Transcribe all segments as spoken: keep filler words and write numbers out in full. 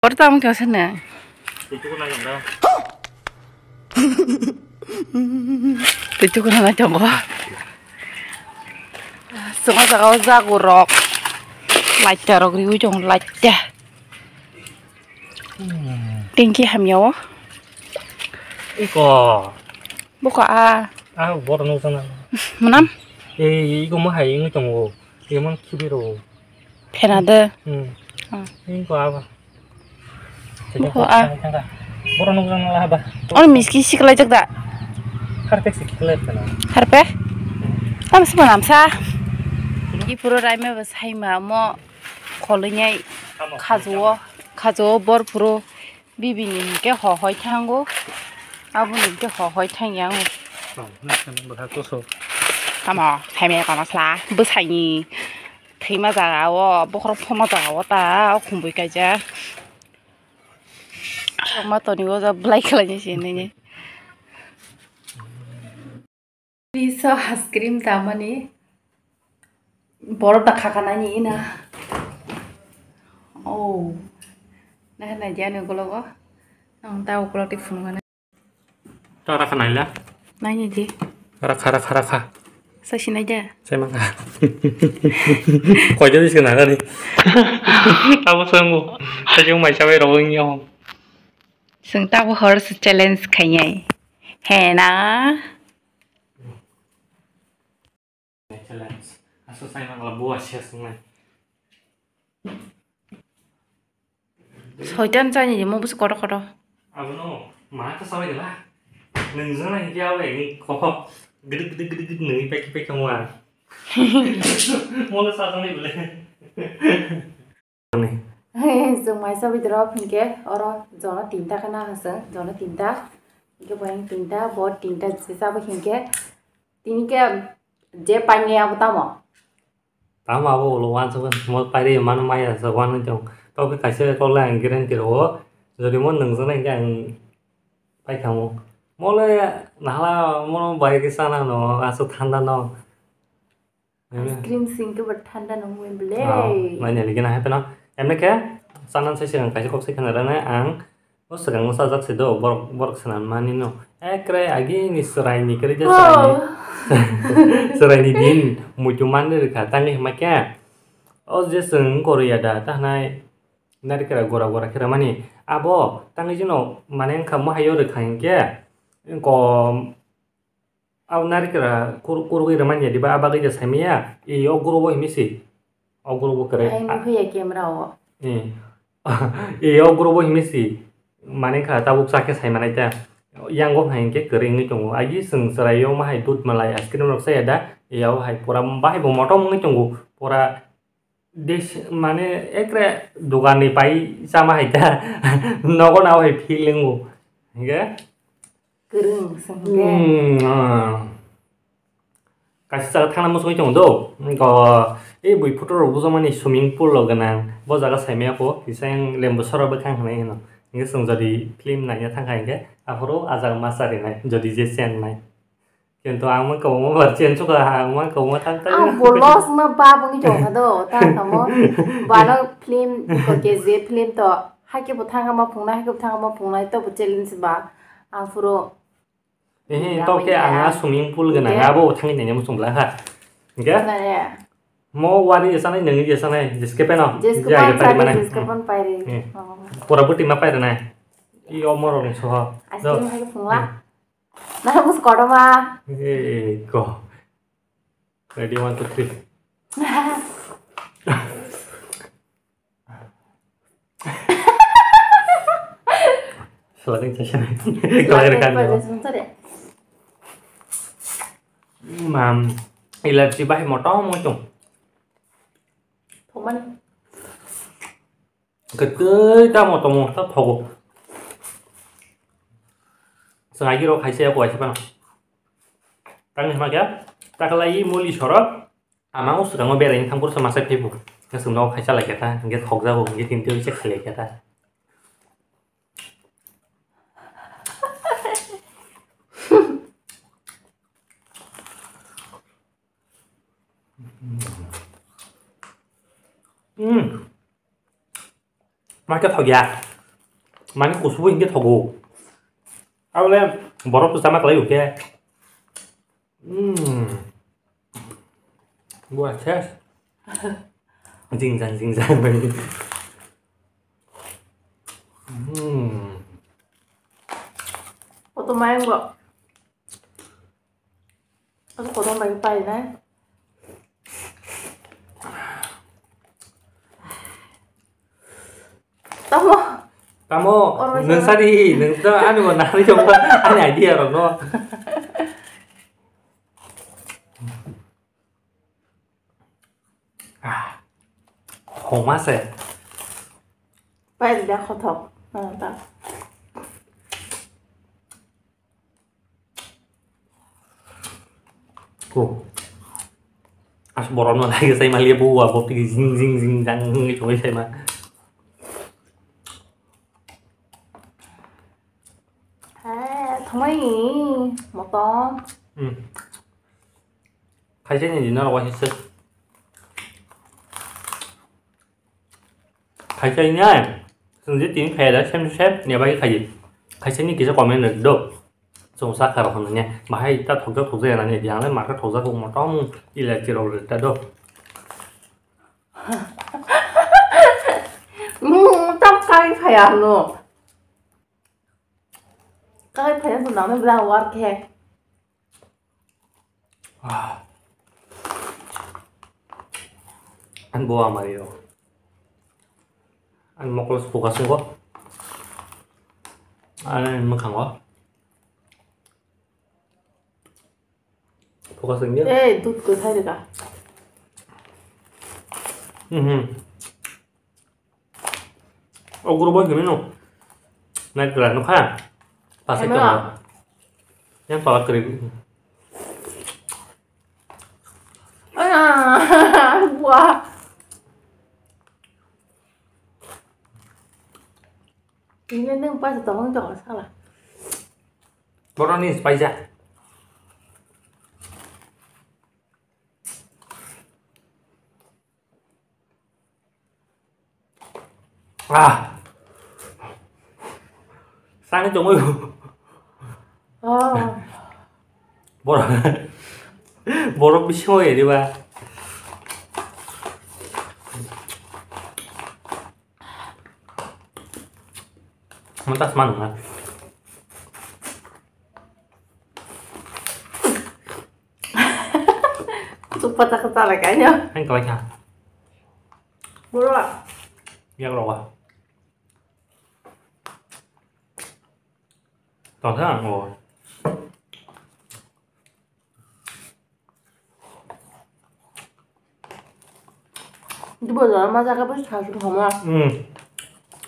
Oro tamo khe sene. Tei tukuna nai tongo. Swngo jaga o jago rok. Laita rok riwi tongo, laita. Tingki hamya o. Iko. Buka a. Ah, bor nukjana. Manam? Eh, iko mo hai wngwi tongo. Iko man khibi ro. Phena de. Hmm. Hmm. Iko aba. Buka a. Bor nukjana la haba. Ono miski siklai jak da. Harpek siklai phena. Harpe? Tam sima namsa. Ipuro raima bo saima mo. Kholoinai khajuo, khajuo bor phuru bibini hinkhe hohoi thango, aboni hinkhe hohoi thangya. Tamo, phaimaya kono sla, bwsaini thwima jaga o, bokhorok phoma jaga o ta, o khumbui kaijak. Ma toni o ja belai khlainai se nini. Piso ice cream tamani borok da khakha nani ina. Oh. Nah, nah, dia ni ukulok o. Nang ta ukulok ti phunukha na. Ta rakha naila. Nai ni di. Rakha, rakha, rakha. Sa sinai dia. Sai mangkha. Koi jodi sing nagani. Abo sangbo. Sa jung mai sabai rawing yo. Sing ta bo horse challenge khainai. He na. Challenge. Aswk sai mangla buwa sia swngnai. Soitan chani mo bwswk kotor kotor. Abono ma ta sabai dela. Nung jana hiya we ni ko. Gede gede gede gede nung pek pek kamu ah. Mo sa sa ni bele. Chwng maisa bidoro hinkhe oro jono tinta khe naha chwng, jono tinta, hinkhe bo yang tinta, bo tinta jesa bo hinkhe, tini khe je painai abo tamo? Tamo abo ulo wansukgwi mo pairwi mano maya sa wanwi tong. Tokhe kaisa koklai ang guarantee rwo, jodi mo nungjaknai hinkhe ang paikha mo. Mole nahala mono bai khe chana no, aswk thanda no. Ice cream sing khe bo thanda nung mui bwle. Oh, nai nai ligina hai phano. Emne khe, sanan sai sigang kaisa kok sai khna rwnai ang. O swkang sajak se do, borok, borok swnam mani no. Ekre agi ni swrai ni kre je swrai ni. Swrai ni din muitu manwi rwkha, tangwi hima khe. O je swng koro ya da, ta hanai narikra gora gora khe rwmani. Abo tangwi jino mane wngkha, mo hayo rwkha hinkhe. Ko Abo narikra kur-, kurugwi rwmani ya diba, a bagwi ja saimaya, e, o guro bo himi si, o guro bo kwrwi. Ai, nukhuya camera o. E. E, o guro bo himi si, mane kha tabuk cha khe sai manai ta. Yang o hai hinkhe kwrwi wngwi tongo. Agi chwng chwrai o ma hai dudh malai ice cream rok chaya da, e, o hai pura bahai bo motom wngwi tongo, pura Des, mane ekre dogan ni pai chama hai ta. Nogo na hai feel wngo. Hingke? Kwrwng se hingke. Hmm, ah. Kaisa jaga thangna muchungwi tongo do. Go, e bui photo rok bujamani swimming pool rok gwnang. Bo jaga saimaya kho. Kisa yang lembu sora bwkhang hinwi hino. Hingke chwng jodi film naina thangkha hingke, aphuru ah jaga ma charinai. Jodi je cheng nai. Kintu ang man kwbangma bar chen suka, ang man kwbangma thang thang. Ang bo loss ma ba bo ni jong do, ta tamo. Bano film ko K G F film to, haike bo thang ma phungnai, haike bo thang ma phungnai, to bo challenge ba. Ang phuro. Eh, to ke ang a swimming pool gana, abo thang ni nemu sungla ha. Hingke? Na ya. Mo wari esa nai, nang esa nai, jeske peno. Jeske pan pari, jeske pan pari. Pura buti ma pari nai. I omor ni soha. Ice cream haike phungla. Nah, bus kotorma. Eh, go. Ready, one, two, three. Salah yang saya. Kelahir kan. Mam, ilar si bah moto moto. Toman. Kwtwi tamo tamo ta thogo. Chwng agirok hai se kuai se phano. Tangni hima khe takhwlai muli sorok. Ama o swkango berai thang kursa masa phaibu. Chwng no khai chalai khe ta, hingke thokjago, hingke tini twi se khlai khe ta. Hmm. Maka thok ya. Mani kusubo hinkhe thogo. Abole borok to chama kwlai hwnkhe. Mm. Buah ses. Jingjang, jingjang bai. Mm. Koto mayang bo. Koto koto bai pai nai. Tamo. Tamo, oro nwng sari, nwng to ani bo nari jokba, ani idea rok no. Ah, homa se. Pai da khothok. Ah, ta. Ko. As boron no lagi sai malia bu wa bo tigi zing zing zing jang ngi choi sai ma. Hai, thongmai ni motom. Hmm. Khaisa ni dinner wa hisse. Khaisa ni ai. Sung je tin khaida sem sem ne bai khai. Khaisa ni kisa comment do. Sung sa kharo hon ne. Bahai ta thokjak thokjak ya ni diang le market thokjak ko motom ile kiro le ta do. Mu tam kai phaya no. Kai phaya no nang bla war khe. Ah. An bo amari ro. An mokol suka sungo. An mukhango. Focus wngya. Eh, dut kwthai rwkha. Mhm. O group o hinwi no. Nai kwlai nukha. Pasai tongo. Yang pala kwrwi. Ah, buah. Ini nang pas tong tong sala. Boroni spaisa. Ah. Sani tongoi. Ah. Borok. Borok bisingo edi ba. Mantas man na. Kutuk pata kata lagi aja. Ang kau aja. Bro. Ya kalau. Tongkha ang o. Dibo jora ma jaga bo sa su homa. Hmm.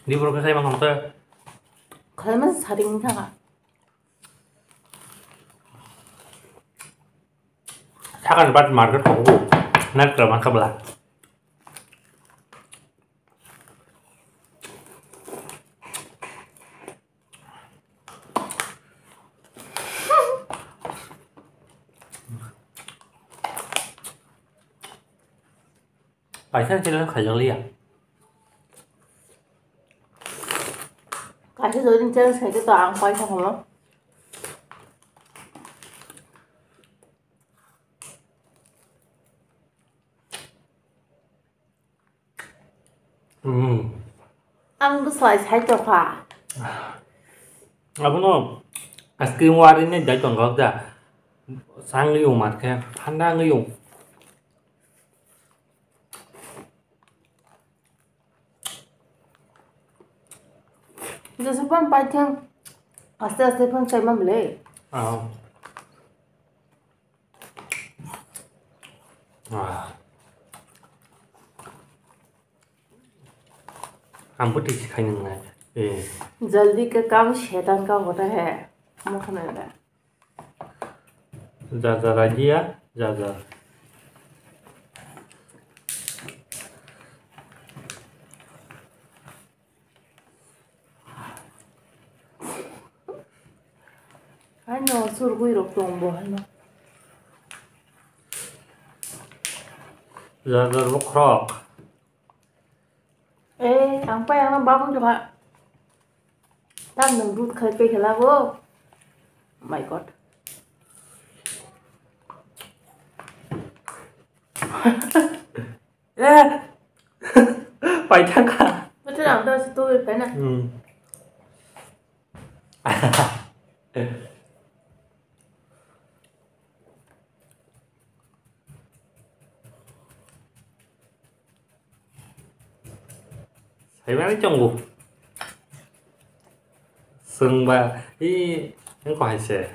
Dibo khe sai ma hom te. Khai ma saring thanga. Sakani bat market ko. Nat kra ma kabla. Kaisa channel khaijakliya. Kaisa jodi channel khaikhe to ang paisa hamo. Hmm. Ang bwsai sai tokha. Abono ice cream warinai dai tongkha da. Sangwi umar khe thanda wngwi um. Jesa pan paithang aste aste pan chai mam le. Ah. Ah. Ang bo twi si khai nang nai. Eh. Jaldi ka kam shaitan ka hota hai. Mo khana da. Jar jar idea, jar jar. Haino surgwi rok tong bo haino. Jar jar bokhorok. Eh, ang pai ang babung jokha. Tam nwng dud khai pe khe labo. My God. Eh. Paithakha. Bothor ang to se twi phai na. Hmm. Saimani chongo. Sengba i engko haise.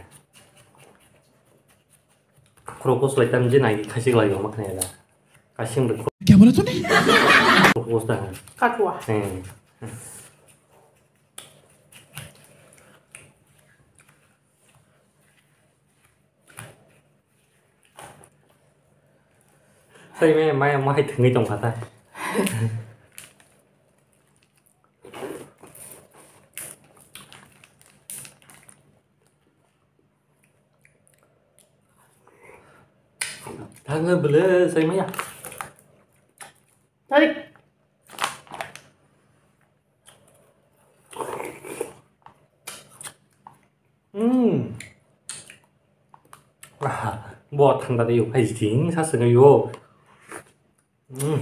Khorokos lai tam je nai khasik lai yong makhnai da. Kasing de. Kya bola tune? Khorokos da. Katua. Hmm. Sai me mai mo hai thangwi tong kha ta. Thangwi bwle sai maya. Tarik. Hmm. Ah, bo thanda de yo, hai jing sa se yo. Hmm.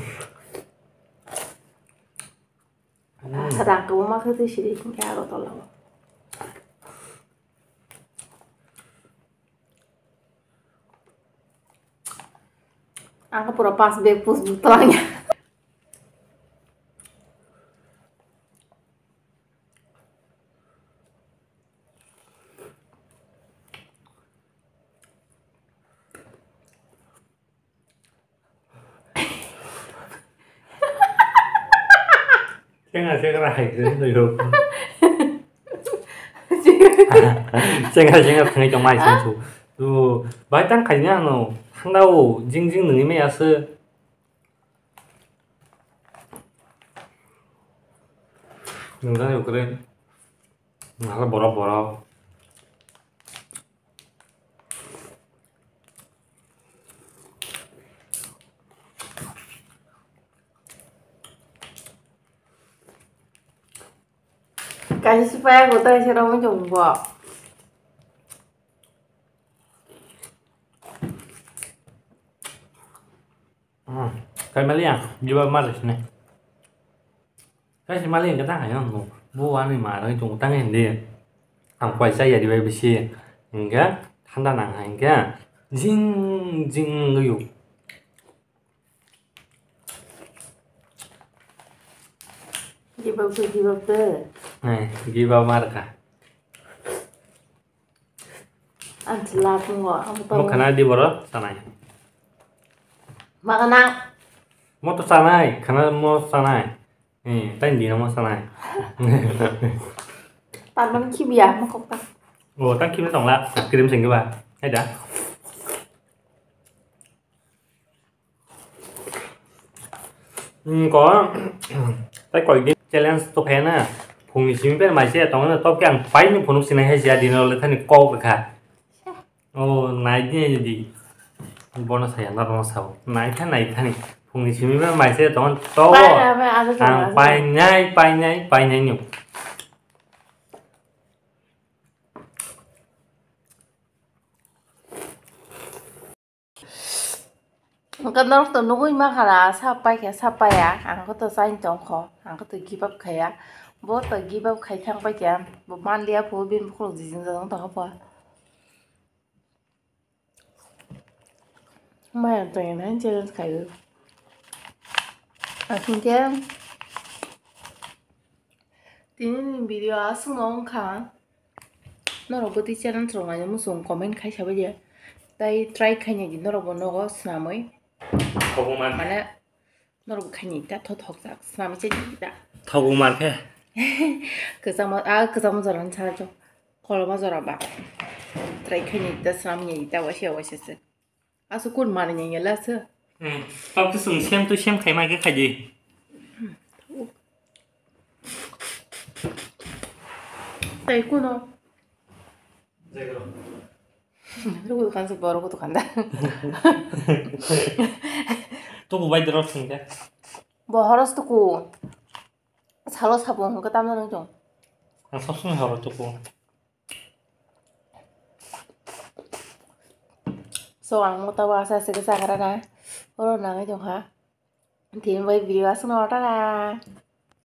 Rang kwbangma khe twi siri hwnkhe aro tola o. Ang pura pas bag pus butang ya. Chengra chengra hai khe wngwi rw. Chengra chengra thangwi tong mai song su. Tu bai tang khaina ano thangda o jing jing nungwi mai aswk. Nungda yo kre. Nungda borok borok. Kaisa sipaya bo tai se romwi tong bo. Hmm, kaimaliya, jiba mar sini. Kaisa mali hingke tang hai ang bo ani ma roi tongo tang hindi. Ang koi chaya dibai bisi hingke thanda nang hai hingke jing jing wngyo. Give up to give up de. Hai, give up mar ka. Ang chwla pungo, ang to. Mo khana di boro sanai. Ma khana? Mo to sanai, khana mo sanai. Eh, tai di mo sanai. Tanam khibiya mo kokta. Oh, tang khibi tongla, krim sing ba. Hai da. Hmm, ko, tai koi din challenge to phai na. Phungni simi pen mai se tong na top ke ang pai ni phunuk sinai hai sia din le thani kok kha. Oh, nai di di. Bono saya na bono sao. Nai kha nai thani. Phungni simi pen mai se tong to. Pai na, pai, ano ang chwla pai nai, pai nai, pai nai ni. Hwnkhe norok to nugwi mankha na, sa paikha, sa paiya, ang khe to chaini tongkho, ang khe to give up khaiya, bo to give up khai thang paikha, bo manliya phu, bini bukhuk jijingjak wng tongkha pho. Maya tongya nai challenge khaiwi. Aswk khe tini ni video aswkno wngkha. Norok bo tei challenge rok naina muchung comment khai sabai di. Tai try khaina di norok bo nogo swnamwi. Thogo man. Mane norok bo khaini ta tho thok jak swnamwi chai di ta. Thogo mar khe. Kwchangma, a kwchangma jora ni sara jo. Koloma jora ba. Try khaini ta swnamwi ta waisa waisa se. Aswk kun mani nyanya la se. Hmm. Tok to sung same to same khai mai khe khai di. Tai kuno. Rugo dokan se borok dokan da. Tuku bai dorok sing khe. Bo horos tuku. Salo sabung hwnkhe tamno nung chong. Ang sob somoi horo tuku. So ang mota wa asa sege sagra na. Oro nangai tongkha. Tini bai video aswk no tara.